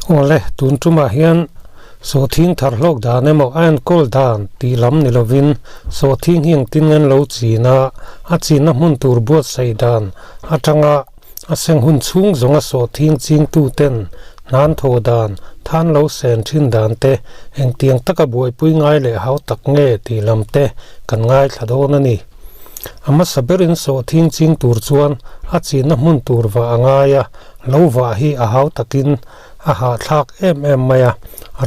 Awle, tun tumah hian sawhthing thar hlawk dan emaw a enkawl dan tih lam ni lovin sawhthing hi engtin nge an lo chin a, a chinna hmun tur buatsaih dan atanga a seng hun chhung zawnga sawhthing chingtuten hnan thaw dan, than lo sen thin dan te engtiang taka buaipui ngai leh hau tak nge tih lam te kan ngaithla dawn a ni. A hmasa berin sawhthing ching tur chuan a chinna hmun tur vah a ngai a, Lo vah hi a hau takin a hahthlak em em mai a,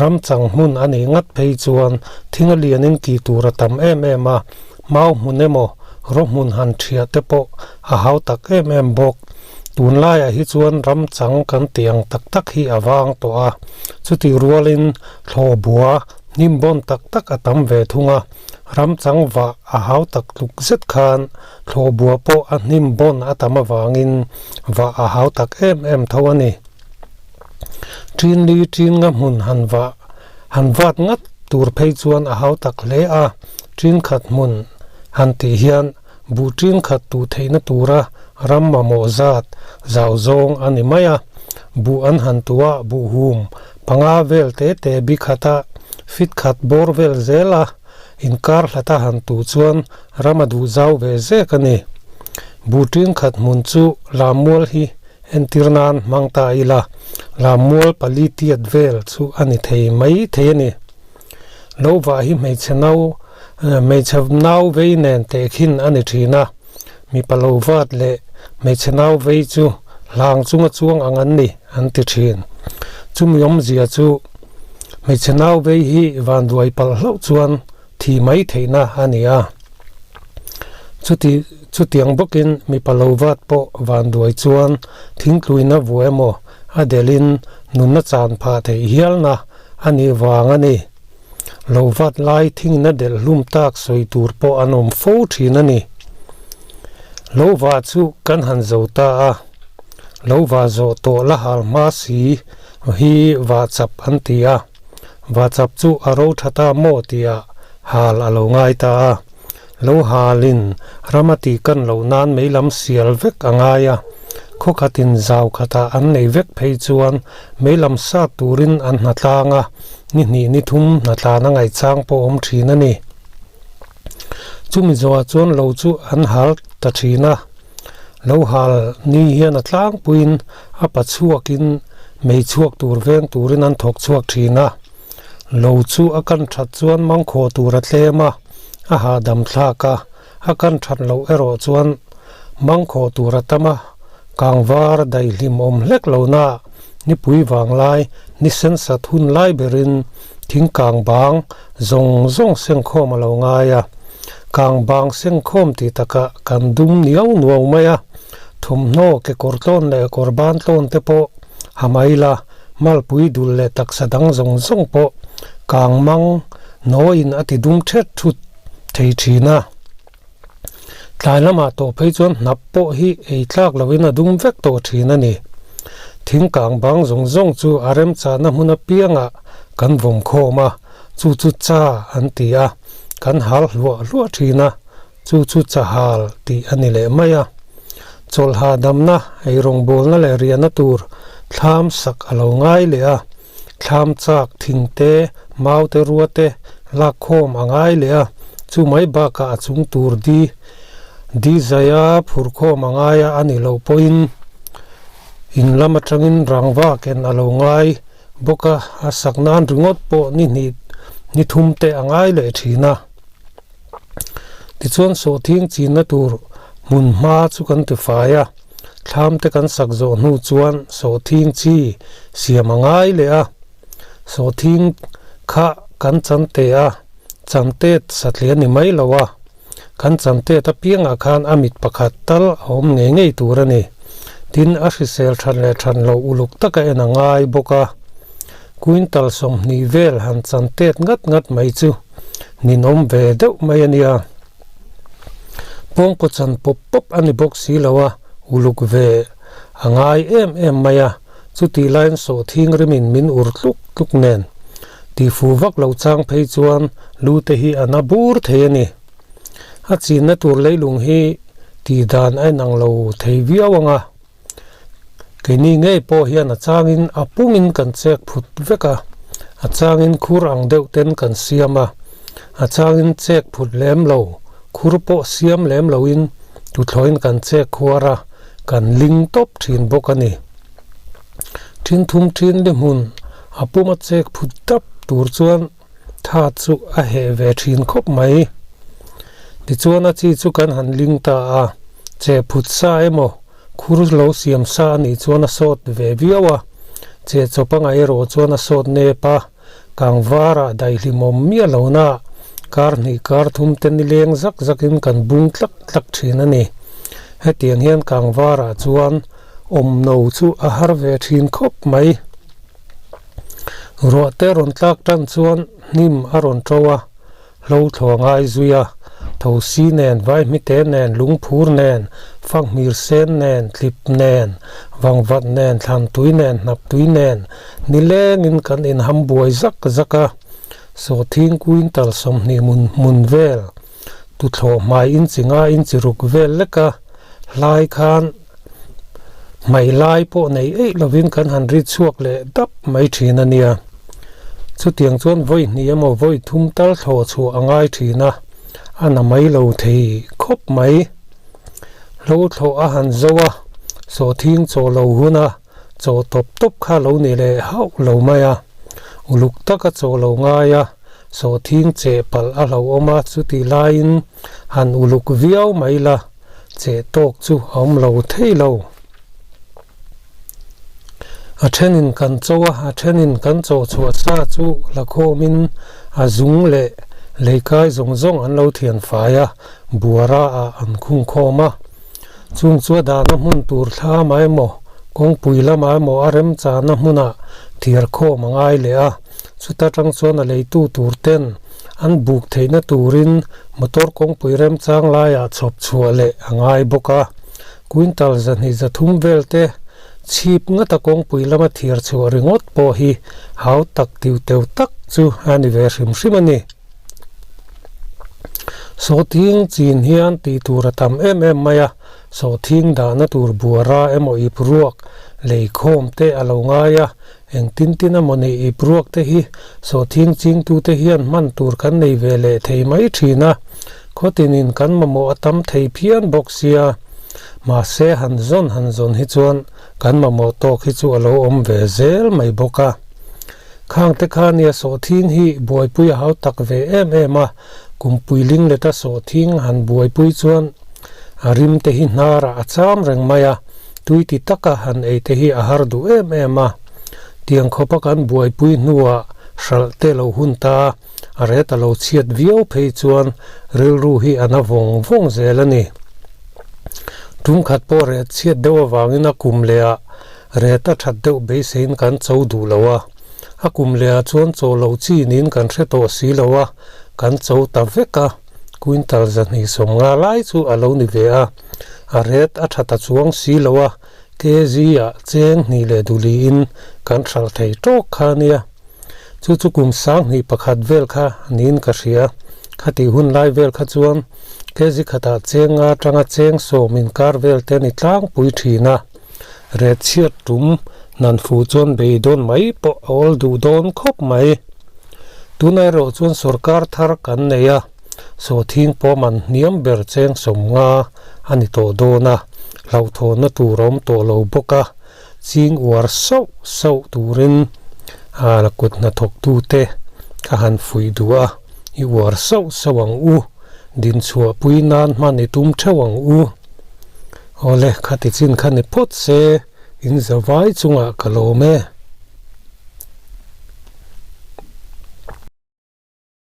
ram chang hmun a nih ngat phei chuan thing a lianin tih tur a tam em em a, mau hmun emaw raw hmun han thiah te pawh a hau tak em em bawk. Tunlaiah hi chuan ram chang kan tih ang tak tak hi a vang tawh a, chutih rualin thlawh bua hnim bawn tak tak a tam ve thung a, ram chang vah a hau tak tluk zet khan Thlawhbua pawh a hnim bawn a tam avangin vah a hau tak em em tho a ni. Ṭin li ṭin nga hmun han vah han vat ngat tur phei chuan a hau tak hle a, ṭin khat hmun han tih hian buh ṭin khat tuh theihna tura ram mamawh zat zau zawng a ni mai a. Buh an han tuh a, buh hum panga vel te te bi khata fit khat bawr vel zel a. Inkar hlata han tu chuan ram a duh zau ve zek a ni. Buhṭing khat hmun chu Lammual hi entir nan hmang ta ila, Lammual pali tiat vel chu a ni thei mai thei a ni. Lo vah hi hmeichhe nau hmeichhe nau vei nen tehkhin a ni ṭhin a, mipa lo vat leh hmeichhe nau vei chu hlang chunga chuang ang an ni an ti ṭhin. Chumi awmzia chu Hmeichhe nau vei hi vanduai palh hlauh chuan thi mai theihna a ni a. Chuti chutiang bawkin mipa lo vat pawh vanduai chuan thingtluina vuah emaw a delhin nunna chan phah theih hialna a nih vang a ni. Lo vat lai thingin a delh hlum tak sawi tur pawh an awm fo thin a ni. Lo vah chu kan han zo ta a, lo vah zawh tawh la hal hma si Hi vahchap an ti a, vahchap chu a ro tha ta maw tia hal a lo ngai ta a. Lo halin ram a tih kan loh nan mei lam sial vek a ngai a, khaw khatin zau khatah an nei vek phei chuan mei lam sat turin an hnatlang a, ni hnih ni thum hnatlan a ngaihchang pawh awm thin a ni. Chumi zawhah chuan lo chu an hal ta thin a. Lo hal ni hian a tlangpuiin a pa chhuakin mei chhuak tur veng turin an thawk chhuak thin a. Lo chu a kan that chuan mangkhawh tur a tlem a, a hahdam thlak a, a kan that loh erawh chuan mangkhawh tur a tam a, kangvar daihlim awm hlek lo na nipui vanglai ni sensat hun lai berin thingkang bang zawng zawng sengkhawm a lo ngai a, kang bang sengkhawm tih takah kan dum niau nuau mai a, thawmhnaw kekawr tlawn leh kawr ban tlawn te pawh ha mai la, malpui dul leh taksa dang zawng zawng pawh kang mang nawiin a ti dum thet thut thei thin a. Tlai lamah tawh phei chuan hnap pawh hi ei tlak loin a dum vek tawh thin a ni. Thing kang bang zawng zawng chu a remchahna hmun apiangah kan vawm khawm a, chu chu cha an ti a, kan hal hluah hluah thin a, chu chu cha hal tih a ni leh mai a. Chawlhha damna, eirawngbawlna leh riahna tur thlam sak a lo ngai leh a, thlam chak thing te, mau te rua te lak khawm a ngai leh a, chu mai bakah a chung tur di di zaia phur khawm a ngai a a ni loh pawhin in lam atangin rangva ken a lo ngai bawk a, a sak nan ringawt pawh ni hnih ni thum te a ngai leh thin a. Tichuan sawhthing chinna tur hmun hma chu kan ti fai a, thlam te kan sak zawh hnu chuan sawhthing chi siam a ngai leh a, sawhthing kha kan chan te a, chan tet satliah ni mai lo a, kan chan tet apiangah khan a mit pakhat tal a awm ngei ngei tur a ni. Tin, a hrisel than leh than lo uluk taka en a ngai bawk a, quintal 20 vel han chan tet ngat ngat mai chu. Ninawm ve deuh mai a nia. Pawngkaw chan pawp pawp a ni bawk si lo a, uluk ve a ngai em em mai a, chutih laiin sawhthing rimin min ur tluk tluk nen. Tifu vak lo chang phei chuan lu te hi a na bur thei a ni. A chinna tur leilung hi tih dan a inang lo thei viau ang a. Keini ngei pawh hian a changin a pungin kan chek phut vek a, a changin khur ang deuh ten kan siam a, a changin chek phut lem lo, khur pawh siam lem loin tuthlawhin kan chek khuar a, kan ling tawp thin bawk a ni. Thin thum thin li hmun a puma chek phut dap tur chuan tha chu a heh ve thin khawp mai. Tichuan a chi chu kan han ling ta a, che phut sa emaw khur lo siam sa a nih chuan a sawt ve viau a, che chawp a ngaih erawh chuan a sawt nep a, kangvarah daihlimawm miah lohna kar hnih kar thum te nileng zak zakin kan bung tlak tlak thin a ni. Hetiang hian kangvarah chuan awmno chu a har ve thin khawp mai. Ruah te rawn tlak tan chuan hnim a rawn to a, hlo thlawh a ngai zui a, thosi nen, vaihmite nen, lungphur nen, fanghmir sen nen, tlip nen, vangvat nen, thlantui nen, hnaptui nen, nilengin kan inham buai zak zak a, sawhthing quintal 20 mun hmun vel, tuthlawh hmai inchi nga inchi ruk vel lek a, hlai khan Hmai lai pawh nei eih lovin kan han ri chhuak leh dap mai thin a nia. Chutiang chuan vawi hnih emaw vawi thum tal thlawh chhuah a ngai thin a, a na mai lo thei khawp mai. Hlo thlawh a han zo a, sawhthing chaw lo hun a, chaw tawp tawp kha lo ni leh hauh lo mai a. Uluk taka chaw lo ngai a, sawhthing cheh palh a hlauhawm a, chutih laiin han uluk viau mai la. Che tawk chu a awm lo thei lo. A thenin kan cho a, a thenin kan cho chhuah sa chu la khawmin a zung leh leikai zawng zawng an lo thian fai a, buara ah an khung khawm a. Chung chu a dahna hmun tur thla mah emaw, kawngpui lamah emaw a remchana hmunah thiar khawm a ngai leh a. Chuta tang chuan a leitu tur ten an buk theihna turin motor kawngpui remchang laiah chhawp chhuah leh a ngai bawk a. Quintal 203 vel te chhip ngata kawngpui lama thiar chhuah ringawt pawh hi hau tak tiu teu tak chu a ni ve hrim hrim a ni. Sawhthing chin hian tih tur a tam em em mai a, sawhthing dahna tur buara emaw ip ruak leikhawm te a lo ngai a, Engtin tin a mawni ip ruak te hi sawhthing chingtute hian hman tur kan nei ve leh thei mai thin a, khawtinin kan mamawh a tam thei phian bawk sia. Mahse han zawn han zawn hi chuan kan mamawh tawk hi chu a lo awm ve zel mai bawk a. Khang te kha nia sawhthing hi buaipui a hau tak ve em em a, kumpui ling leta sawhthing han buaipui chuan a rim te hi hnarah a cham reng mai a. Tui ti taka han ei te hi a har duh em em a, tiang khawpa kan buaipui hnuah hralh te lo hun ta, a ret a lo chhiat viau phei chuan rilru hi a na vawng vawng zel a ni. Tum khat pawh ret chhiat deuh avangin a kum lehah ret a that deuh beiseiin kan cho duh lo a, a kum lehah chuan chaw lo chi niin kan hre tawh si lo a, kan cho ta vek a, quintal 250 lai chu a lo ni ve a. A ret a tha ta chuang si lo a, kg ah cheng hnih leh duhliin kan hralh thei tawk kha a nia. Chu chu kum 2001 vel kha niin ka hria. Khatih hun lai vel kha chuan kg khatah cheng nga atanga cheng sawm inkar vel te a ni tlangpui thin a. Ret chhiat tum nan fu chuan beidawn mai pawh a awl duh dawn khawp mai. Tunah erawh chuan sorkar thar kan nei a. Sawhthing pawm an hniam ber cheng 50 a ni tawh dawn a, hlauhthawnna tur a awm tawh lo bawk a, ching uar sauh sauh turin a kut hnathawktute ka han fuih duh a, i uar sauh sauh ang u, dinchhuahpui nan hman i tum theuh ang u. Awle, khati chin kha ni phawt se, in zavai chungah ka lawm e.